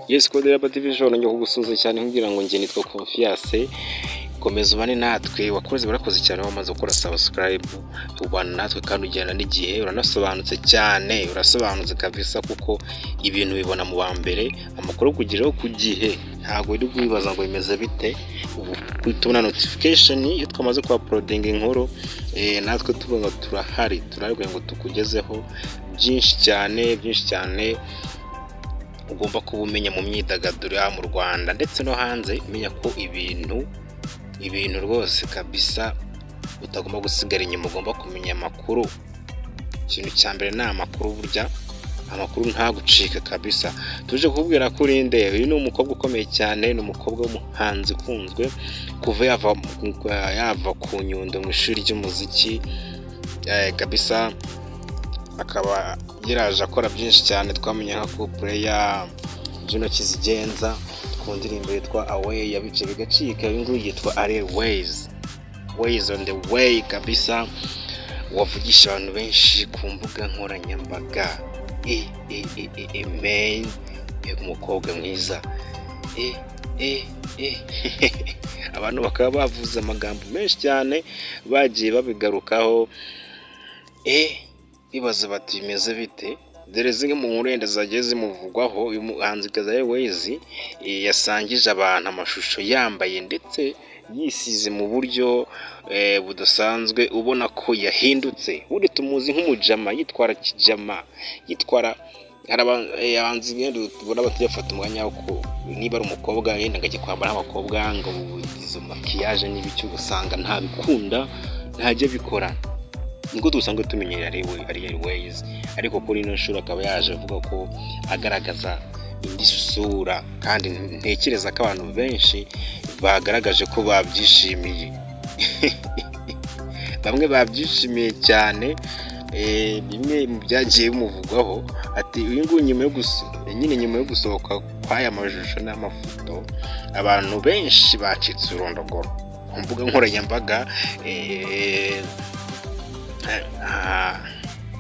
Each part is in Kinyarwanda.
Yes, Code TV Show, nongeye kugusuhuza cyane nkubwira ngo njye nitwa Confiance. Komeza ubane natwe. Wakoze, warakoze cyane, wamaze gukora subscribe, ubana natwe kandi ujyana n'igihe. Uranasobanutse cyane, urasobanutse kabisa, kuko ibintu bibona mu wa mbere, amakuru kugeraho ku gihe. Ntabwo uri kwibaza ngo bimeze bite. Ubu tubona notification iyo twamaze ku uploading inkuru. Natwe tuvuga ngo turahari, turahari kugira ngo tukugezeho byinshi cyane, byinshi cyane ugomba kuba umenya mu myidagaduro yaba mu Rwanda ndetse no hanze. Umenya ko ibintu rwose kabisa utagomba gusigara inyuma, ugomba kumenya amakuru. Ikintu cya mbere ni amakuru, burya amakuru ntagucika kabisa. Tuje kukubwira ko urinde. Uyu ni umukobwa ukomeye cyane, ni umukobwa w'umuhanzi ukunzwe kuva yava ku Nyundo mu ishuri ry'umuziki kabisa, akaba yaraje akora byinshi cyane. Twamenye nka couple ya Juno Kizigenza ku ndirimbo yitwa Away, yabice bigacika. Uyu nguyu yitwa Ariel Wayz, Wayz on the way kabisa, wavugisha abantu benshi ku mbuga nkoranyambaga. E e e e e man, umukobwa mwiza. E e e abantu bakaba bavuze amagambo menshi cyane, bagiye babigarukaho, bibaza bati: "Bimeze bite?" Dore zimwe mu nkuru wenda zagiye zimuvugwaho. Uyu muhanzikazi Ariel Wayz yasangije abantu amashusho yambaye ndetse yisize mu buryo budasanzwe, ubona ko yahindutse. Ubundi tumuzi nk'umujama, yitwara kijama, yitwara. Hari abahanzi tubona batajya bafata umwanya wo niba ari umukobwa yenda ngo ajye kwambara nk'abakobwa, ngo izo maquillage n'ibiki, ugasanga ntabikunda, ntajya abikora. Niko dusanzwe tumenyereye Ariel Wayz, ariko kuri ino nshuro akaba yaje avuga ko agaragaza indi sura, kandi ntekereza ko abantu benshi bagaragaje ko babyishimiye. Bamwe babyishimiye cyane. Bimwe mu byagiye bimuvugwaho, ati uyu nguyu nyine nyuma yo gusohoka kw'aya mashusho n'amafoto, abantu benshi bacitse urondogoro ku mbuga nkoranyambaga.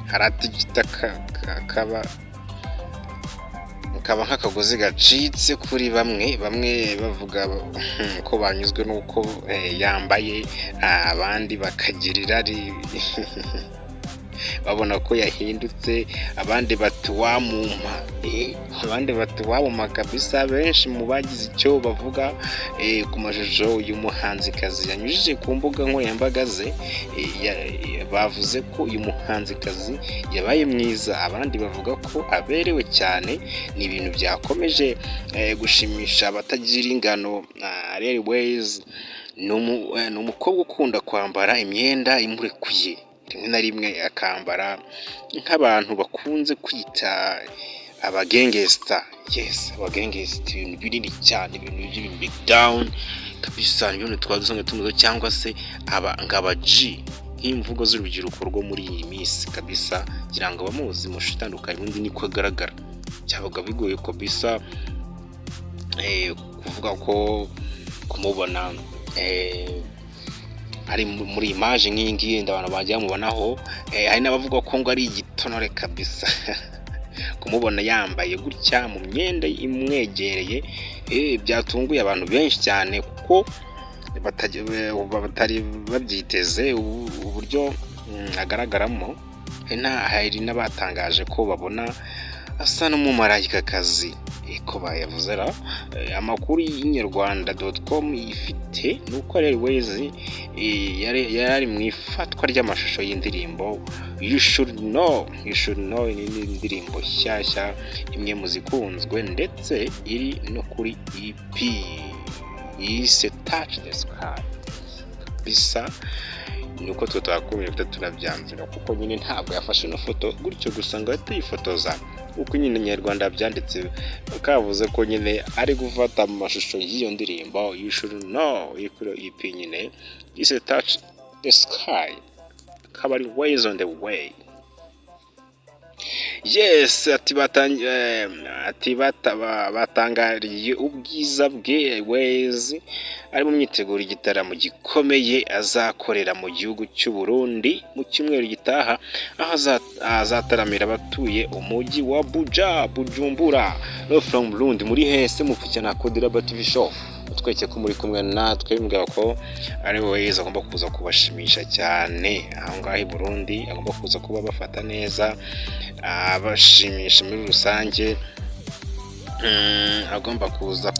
Haratigita kaba nk'akagozi gacitse kuri bamwe. Bamwe bavuga ko banyuzwe n'uko yambaye, abandi bakagira irari babona ko yahindutse, abandi bati wamumpa, abandi bati wamumpa kabisa. Benshi mu bagize icyo bavuga ku mashusho uyu muhanzikazi yanyujije ku mbuga nkoranyambaga ze, bavuze ko uyu muhanzikazi yabaye mwiza, abandi bavuga ko aberewe cyane. Ni ibintu byakomeje gushimisha abatagira ingano. Ariel Wayz ni umukobwa ukunda kwambara imyenda imurekuye, rimwe na rimwe akambara nk'abantu bakunze kwita abagangster. Yes, abagangster, ibintu binini cyane, ibintu by'ibi big down kabisa, nibyo twaba dusanzwe tumuzi, cyangwa se aba ngaba G, nk'imvugo z'urubyiruko rwo muri iyi minsi kabisa. Kugira ngo abamuzi mu mashusho itandukanye, ubundi niko agaragara. Byabaga bigoye kabisa kuvuga ko kumubona ari muri image nk'iyi ngiyi, wenda abantu bagiye bamubonaho. Hari n'abavuga ko ngo ari igitonore kabisa, kumubona yambaye gutya mu myenda imwegereye byatunguye abantu benshi cyane, kuko batari babyiteze uburyo agaragaramo. Hari n'abatangaje ko babona asa n'umumarayikakazi, ko bayavuze ra. Amakuru y'inyarwanda.com ifite ni uko Ariel Wayz yari ari mu ifatwa ry'amashusho y'indirimbo You Should Know. You Should Know ni indirimbo nshyashya, imwe mu zikunzwe, ndetse iri no kuri EP yise Touch the Sky. Bisa ni uko twe twakomeje guhita tunabyanzura, kuko nyine ntabwo yafashe ino foto gutyo gusa ngo ahite yifotoza. Uko nyine Inyarwanda byanditse, bakavuze ko nyine ari gufata amashusho y'iyo ndirimbo You Should Know iri kuri EP nyine yise Touch the Sky, akaba ari Wayz on the way. Yes, ati ati batangariye ubwiza bwe. Wayz ari mu myiteguro igitaramo gikomeye azakorera mu gihugu cy'u Burundi mu cyumweru gitaha, aho azataramira abatuye umujyi wa Bujumbura. No from Burundi muri hese mupfukya na Kodiraba TV Show, utweke ko muri kumwe natwe, mbwira ko ari Wayz agomba kuza kubashimisha cyane aho ngaho i Burundi, agomba kuza kuba bafata neza, abashimisha muri rusange. Agomba kuza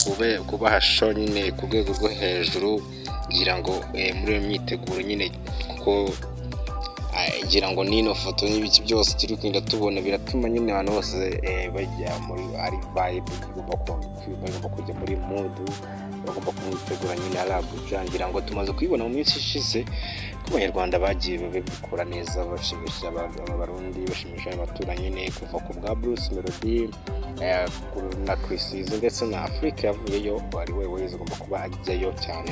kubaha show nyine ku rwego rwo hejuru, ngira ngo muri iyo myiteguro nyine, kuko ngira ngo n'ino foto n'ibiki byose turi kugenda tubona biratuma nyine abantu bose bajya muri ari vibe, bagomba kujya muri mood, bagomba kumwitegura nyine ari Abuja. Ngira ngo tumaze kubibona mu minsi ishize ko Abanyarwanda bagiye babikora neza, bashimisha Abarundi, bashimisha abaturanyi nyine, kuva ku bwa Bruce Melody na Chris Eazy ndetse na Afrika yavuyeyo, ari we wese agomba kuba ajyayo cyane.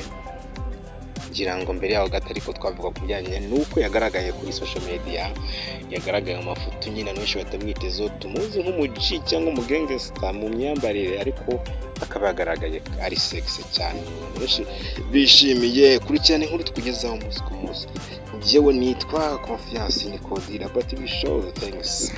Ngira ngo mbere yaho gato ariko twavuga ku bijyanye n'uko yagaragaye kuri social media, yagaragaye mu mafoto nyine abantu benshi batamwitezeho, tumuzi nk'umuji cyangwa umugangsta mu myambarire, ariko akaba yagaragaye ari sexy cyane, abantu benshi bishimiye. Kurikirana inkuru tukugezaho umunsi ku munsi. Njyewe nitwa Confiance Nikodira TV Show. Thanks.